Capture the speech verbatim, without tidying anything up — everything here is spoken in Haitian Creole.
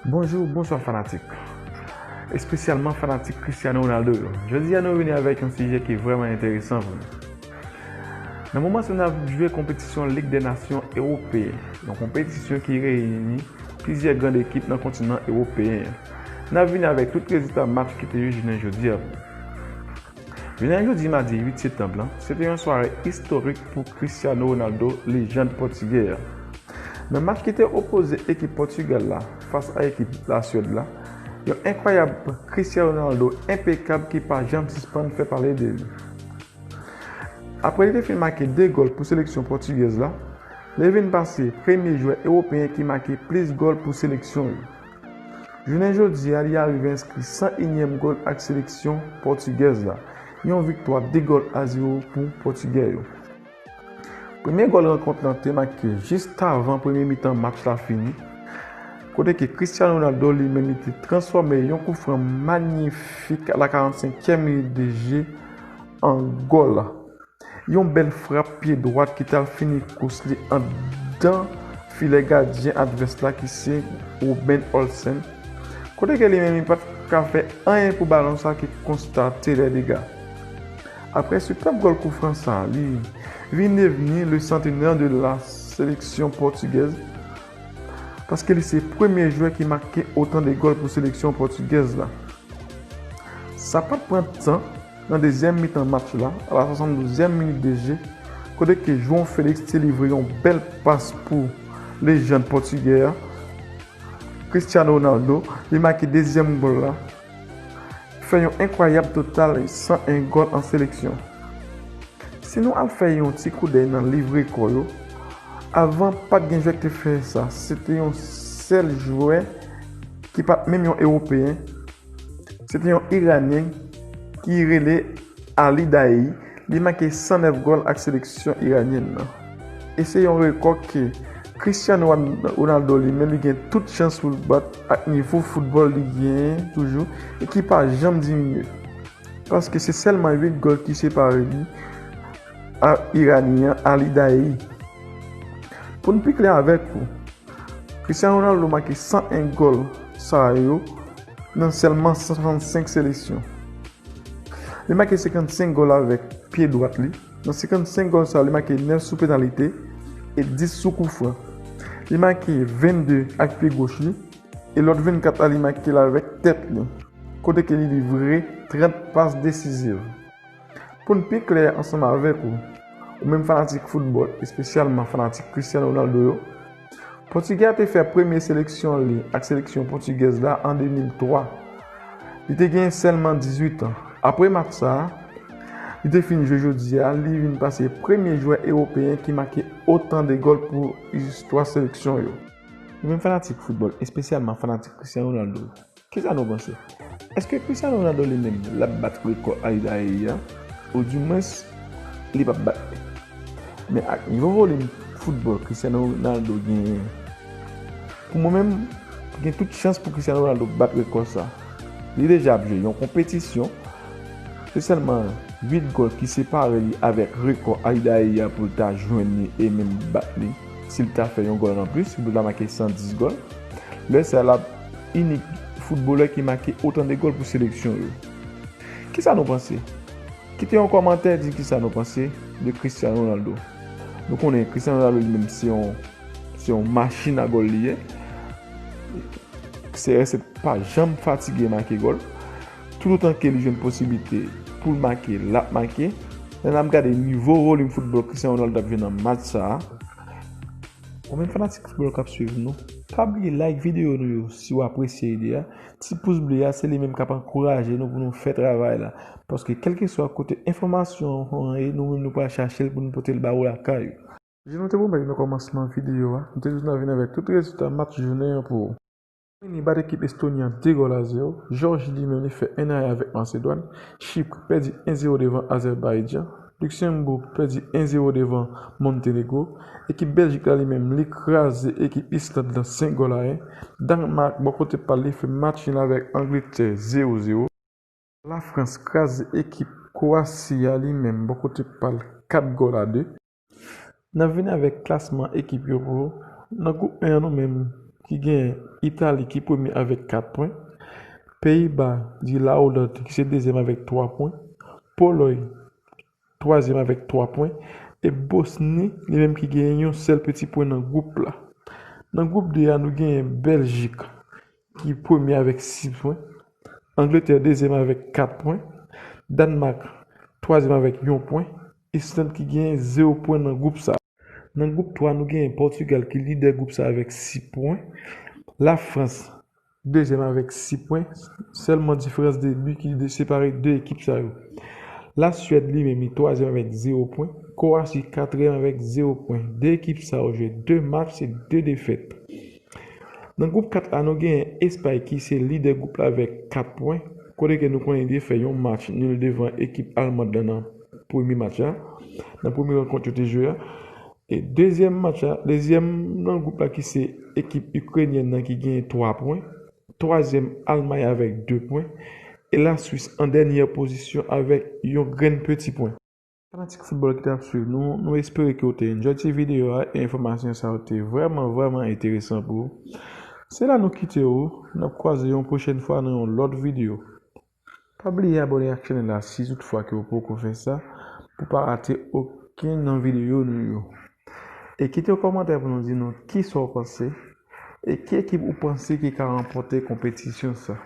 Bonjou, bonswa fanatik. Espesyalman fanatik Cristiano Ronaldo yo. Jodi a nou vini avèk yon sijè ki vrèman enteresan pou nou. Nan moman sa n ap jwe konpetisyon Lig dè Nasyon Ewopeyen, yon konpetisyon ki reyini plizyè grann ekip nan kontinan ewopeyen an. N ap vini avèk tout rezilta match ki te jwe jounen jodi a pou nou. Jounen jodi madi uit septanm lan, se te yon sware istorik pou Cristiano Ronaldo, lejann pòtigè a. Nan match ki te opoze ekip Pòtigal la fas a ekip Lasyèd la, yon enkwayab Cristiano Ronaldo enpekab ki pa janm sispann fè pale de li. Apre li te fin make de gòl pou seleksyon pòtigèz la, li vin pase premye jwè ewopeyen ki make plis gòl pou seleksyon yo. Jounen jodi a, li arive enskri san inyèm gòl ak seleksyon pòtigèz la, yon viktwa de gòl a zewo pou pòtigè yo. Premye gòl rankont lan te make jis avan premye mitan match la fini, kote ke Cristiano Ronaldo li menm li te transfòme yon koufran manyifik a la karannsenkyèm minit de je an gòl. Yon bèl frap pye dwat ki t al fini kous li anndan filè gadyen advès la ki se Robin Olsen. Kote ke li menm li pa t ka fè anyen pou balon sa ki konstate lè dega. Apre sipèb gòl koufran sa, li vin devni le centenaire de la seleksyon pòtigèz, paske li se premye jwè ki make otan de gòl pou seleksyon pòtigèz la. Sa pa t pran tan, nan dezyèm mitan match la, a la swasanndouzèm minit de je, kote ke João Félix te livre yon bèl pas pou lejann pòtigè a, Cristiano Ronaldo, li make dezyèm gòl la, fè yon enkwayab total san en gòl an seleksyon. Si nou al fè yon ti koudèy nan liv rekò yo, avan pa t gen jwè ki te fè sa, se te yon sèl jwè ki pa t menm yon ewopeyen, se te yon iranyen ki rele Ali Daei, li make san nèf gòl ak seleksyon iranyen nan. E se yon rekò ke Cristiano Ronaldo li menm li gen tout chans pou l bat ak nivo foutbòl li genyen toujou e ki pa janm diminye. Paske se sèlman uit gòl ki separe li ak iranyen an Ali Daei. Pou n pi klè avèk ou, Cristiano Ronaldo make san en gòl sa yo nan sèlman san swasannsenk seleksyon. Li make senkannsenk gòl avèk pye dwat li. Nan senkannsenk gòl sa yo, li make nèf sou penalite e dis sou koufran. Li make vennde ak pye goch li e lòt vennkat la li make l avèk tèt li, kote ke li livre trant pas desiziv. Pou n pi klè ansanm avèk ou, ou menm fanatik foutbòl, espesyalman fanatik Cristiano Ronaldo yo, Pòtigè a te fè premye seleksyon li ak seleksyon pòtigèz la an de mil twa. Li te gen sèlman dizuit an. Apre match sa a, li te fin jwe jodi a, li vin pase premye jwè ewopeyen ki make otan de gòl pou istwa seleksyon yo. Nou menm fanatik foutbòl, espesyalman fanatik Cristiano Ronaldo, kisa nou panse? Èske Cristiano Ronaldo li menm l ap bat rekò Al Daei a? Oudimwens, li p ap bat li. Men ak nivo volim foutbòl Cristiano Ronaldo genyen, pou mwen menm, gen tout chans pou Cristiano Ronaldo bat rekò sa. Li deja ap jwe yon konpetisyon. Se sèlman uit gòl ki separe li avèk rekò Al Daei a pou l ta jwenn li e menm bat li si l ta fè yon gòl anplis, si l ta make san dis gòl. Lè sa a, l ap inik foutbolè ki make otan de gòl pou seleksyon yo. Kisa nou panse? Kite yon kòmantè, di kisa nou panse de Cristiano Ronaldo. Nou konnen Cristiano Ronaldo li menm se yon, se yon machin a gòl li ye. C R sept pa janm fatige make gòl. Toutotan ke li jwenn posiblite pou l make, l ap make. Lè n ap gade nivo volim foutbòl Cristiano Ronaldo ap jwe nan match sa a. Ou menm fanatik foutbòl k ap swiv nou, pa bliye like videyo nou yo si w apresye ide a. Ti pous ble a, se li menm k ap ankouraje nou pou nou fè travay la. Paske kèlkeswa kote enfòmasyon an ye, nou menm nou pral chache l pou nou pote l ba ou lakay ou. Jan nou te pwomèt nan kòmansman videyo a, nou te di nou vin avèk tout rezilta match jounen an pou ou. Romeni bat ekip Estoni an de gòl a zewo. Jòji li menm li fè en a en avèk Masedwàn. Chip pèdi en zewo devan Azèbayjan. Liksenboug pèdi en zewo devan Montenegro. Ekip Bèljik la li menm li kraze ekip Island lan senk gòl a en. Dànmak bò kote pa l li fè match nil avèk Angletè zewo zewo. Lafrans kraze ekip Kwowasi a li menm bò kote pa l kat gòl a de. N ap vin avèk klasman ekip yo pou ou. Nan gwoup en an nou menm, ki gen Itali ki premye avèk kat pwen, Peyiba di la Oland ki se dezyèm avèk twa pwen, Polòy twazyèm avèk twa pwen, e Bosni li menm ki genyen yon sèl piti pwen nan gwoup la. Nan gwoup de a, nou genyen Bèljik ki premye avèk sis pwen, Angletè dezyèm avèk kat pwen, Dànmak twazyèm avèk yon pwen, Island ki genyen zewo pwen nan gwoup sa. Nan gwoup twa, nou genyen Pòtigal ki lidè gwoup sa avèk sis pwen, Lafrans dezyèm avèk sis pwen, sèlman diferans de bi ki de separe de ekip sa yo. Laswèd li menm li twazyèm avèk zewo pwen, Kwasi katriyèm avèk zewo pwen. De ekip sa yo jwe de match, se de defèt. Nan gwoup kat la, nou genyen Espay ki se lidè gwoup la avèk kat pwen, kote ke nou konnen li te fè yon match nil devan ekip Almand la nan premye match la, nan premye rankont yo te jwe a. E dezyèm match la, dezyèm nan gwoup la ki se ekip ikrenyèn nan ki genyen twa pwen, twazyèm Almay avèk de pwen, e Laswis an dènyè pozisyon avèk yon grenn peti pwen. Fanatik foutbòl ki t ap swiv nou, nou espere ke w te enjoy ti videyo a e enfòmasyon sa yo te vrèman, vrèman enteresan pou ou. Se la nou kite ou, n ap kwaze yon pwochèn fwa nan yon lòt videyo. Pa bliye abòne ak chanèl la si toutfwa ke w poko fè sa, pou pa rate okenn nan videyo nou yo. E kite yon kòmantè pou nou di nou kisa w panse, e ki ekip ou panse ki ka ranpòte konpetisyon sa.